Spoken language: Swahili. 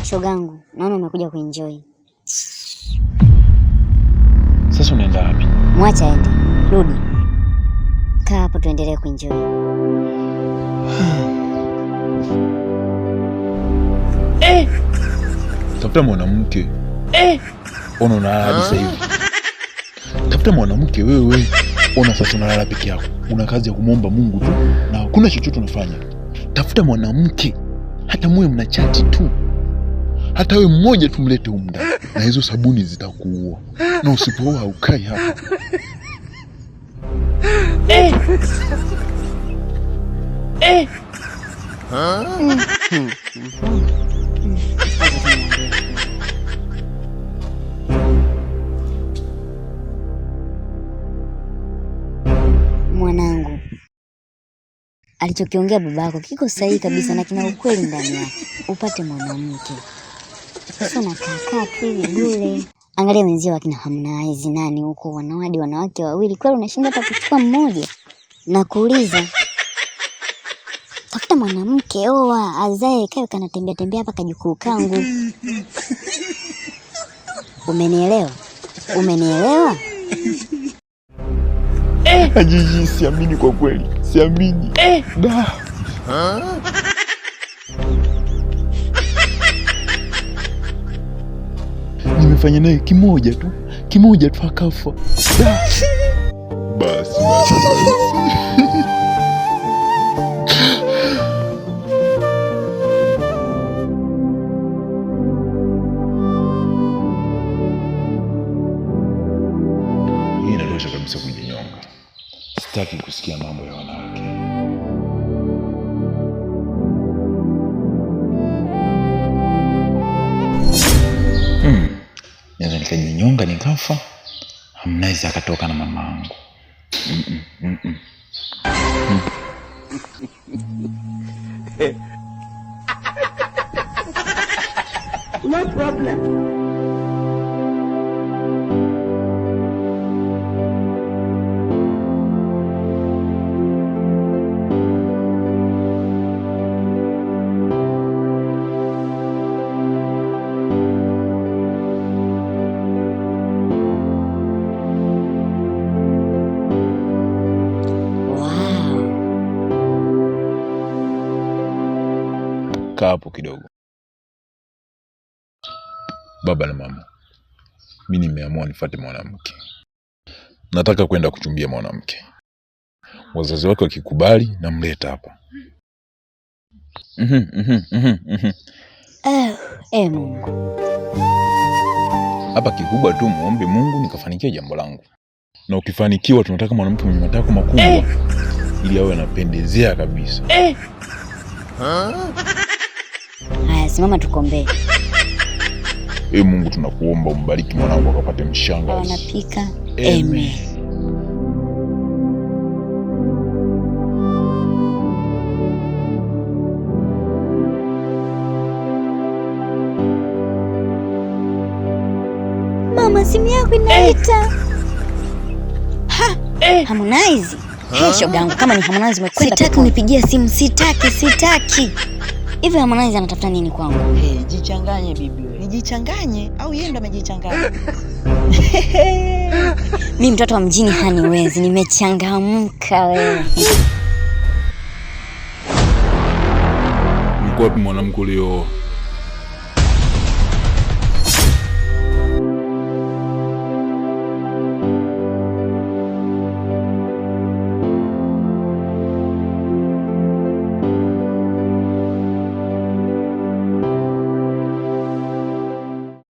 Shogangu, naona umekuja kuenjoy. Sasa unaenda wapi? Mwacha aende. Rudi. Kaa hapo tuendelee kuenjoy. Tafuta mwanamke. Ona unalala hadi sasa hivi. Tafuta mwanamke wewe. Ona sasa unalala peke yako. Una kazi ya kumwomba Mungu tu na hakuna chochote unafanya. Tafuta mwanamke. Hata muwe mnachati tu. Hata wewe mmoja tu mlete humu ndani. Na hizo sabuni zitakuua. Na usipooa ukai hapa. Mwanangu, alichokiongea babako kiko sahihi kabisa na kina ukweli ndani yake. Upate mwanamke, sio nakaakaa tu hivi bure. Angalia wenzio wakina Harmonize nani huko wanawadi wanawake wawili, kweli unashinda hata kuchukua mmoja? Nakuuliza, tafuta mwanamke, oa, azae, kae kanatembea tembea hapa kajukuu kangu. Umenielewa? Umenielewa? Ajiji, siamini kwa kweli, siamini. Da. Nimefanya naye kimoja tu, kimoja tu akafa. Da. Basi, basi, basi. Hii inatosha kabisa kujinyonga. Sitaki kusikia mambo ya wanawake. Naweza nikajinyonga nikafa, Harmonize akatoka na mamangu. No problem. Wow. Kaa hapo kidogo. Baba na mama, mi nimeamua nifuate mwanamke. Nataka kwenda kuchumbia mwanamke. Wazazi wake wakikubali namleta hapa. Mungu. Hapa kikubwa tu muombe Mungu nikafanikiwe jambo langu. Na ukifanikiwa tunataka mwanamke mwenye matako makubwa ili awe anapendezea kabisa. Haya, simama tukombee. Mungu tunakuomba umbariki mwanangu akapate mshanga. Wanapika. Amen. Amen. Mama, simu yako inaita. Ha, Harmonize. Hey, shoga yangu, kama ni Harmonize umekwenda. Sitaki unipigie simu, sitaki, sitaki. Hivi Harmonize anatafuta nini kwangu? Hey, jichanganye bibi wewe. Nijichanganye au yeye ndo amejichanganya? Mimi mtoto wa mjini haniwezi, nimechangamka wewe. Mko wapi mwanamke ulio?